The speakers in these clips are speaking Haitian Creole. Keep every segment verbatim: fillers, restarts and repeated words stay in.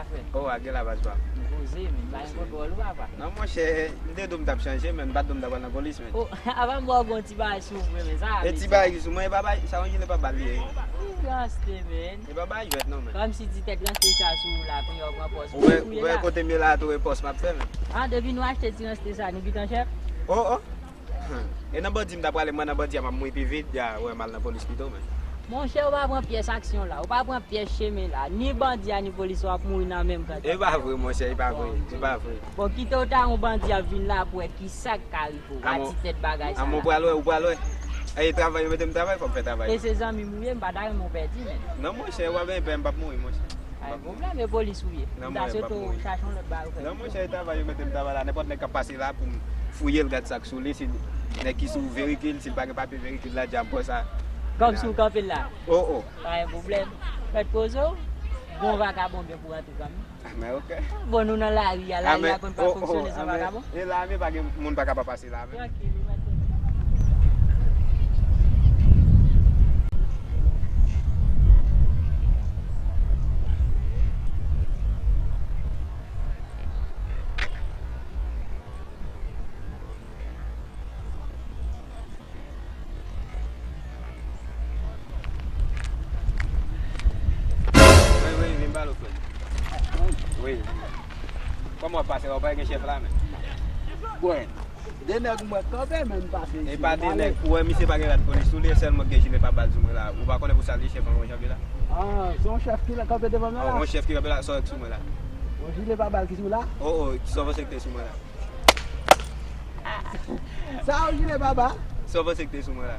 Frè. O, a gen la baz pa. M poze, men, pa gen kontwòl ou, papa. Non, monchè, m te di w m t ap chanje, men m pa t di w m t ap al nan polis, men. O, apa m ba w gon ti bagay sou ou vre, men sa. E ti bagay ki sou mwen, e pa bagay, sa yon jile pa bal li ye. Ki ranste, men. E pa bagay jwèt, non, men. Kòmsi ti tèt ranste sa sou ou la, kounye a w pran pòz. Ou wè, ou wè kote m ye la, tou e pòz m ap fè, men. A, depi nou achte ti ranste sa, nou gentan chèf? O, o. E nan bandi m ta prale, mwen nan bandi a m ap mouri pi vit, ya, wè m al nan polis pito, men. Monchè, ou pa pran pyès aksyon la, ou pa pran pyès chemen la, ni bandi a, ni polis, w ap mouri nan menm kantite. E pa vre, monchè, e pa vre, e pa vre. Bon, kite w ta yon bandi ap vin la pou wè ki sa k ka rive w, a ti tèt bagay sa la. Amon, pral wè, ou pral wè. E travay, yo mete m travay, fò m fè travay. E se zanmi m ou ye, m pa ta renmen w pèdi, men. Non, monchè, w ap gen pè, m p ap mouri, monchè. Pa gen pwoblèm, e polis ou ye. M ta swete w chache yon lòt bagay ou fè. Non, monchè, e travay yo mete m travay la. Nenpòt nèg k ap pase la pou m fouye l, gad sa k sou li, si nèg ki sou verikil, si l pa gen papye verikil la, dja m pran sa. Kòmsi w kanpe l la. O, o. Pa gen pwoblèm. Mèt poze w. Bon vakabon byen pou rantre kanmenm. A, men ok. Bon, nou nan lari a, lari a konn pa fonksyone san vakabon. E la, men pa gen moun pa ka pa pase la, men. Trankil, ou mèt poze w. Wi, wi, vin pale, frè. Wi. Kòman w ap pase la? Ou pa gen chèf la, men? Bwè. De nèg mwen kanpe, men m pase isit. E pa de nèg. Ou wè misye pa gen rad polis sou li, e sèlman gen jile pa bal sou mwen la. Ou pa konnen pou sa li chèf an janvye la? A, se yon chèf ki kanpe devan mwen la? O, yon chèf ki kanpe la, sa w wè k sou mwen la? Yon jile pa bal ki sou la? O, o, sa w panse k te sou mwen la? Sa yon jile pa bal? Sa w panse k te sou mwen la?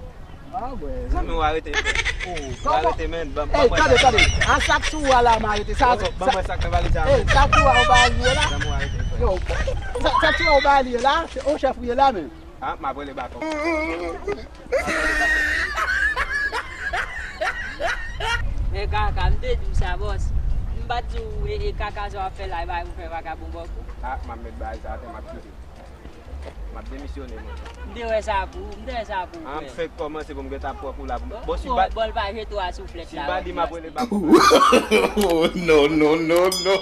A, bwè. Zanmi w arete. O, kòman? Arete, men, ban, ban mwen sa. Ey, tande, tande. A, sa k sou ou a la, m arete. Sa, ban mwen sa k nan valiz la. Ey, sa k sou ou a, ou pa al li la? Zanmi w arete, frè. Yo, sa, sa k sou ou a, ou pa al li la? Se yon chèf ou ye la, men. A, m ap rele baton. Men kaka, m te di w sa, bòs. M pa t di w, e, e kaka sa w ap fè la, e pa pou fè vakabon bòkò. A, m ap met bagay sa atè, m ap kite. M ap demisyone, mwen. M te wè sa pou ou, m te wè sa pou ou, frè. A, m fenk kòmanse pou m gentan pran kou la pou m. Bon, si bandi pa jete w a souflèt la, si bandi m ap rele baton. Oh, no, no, no, no.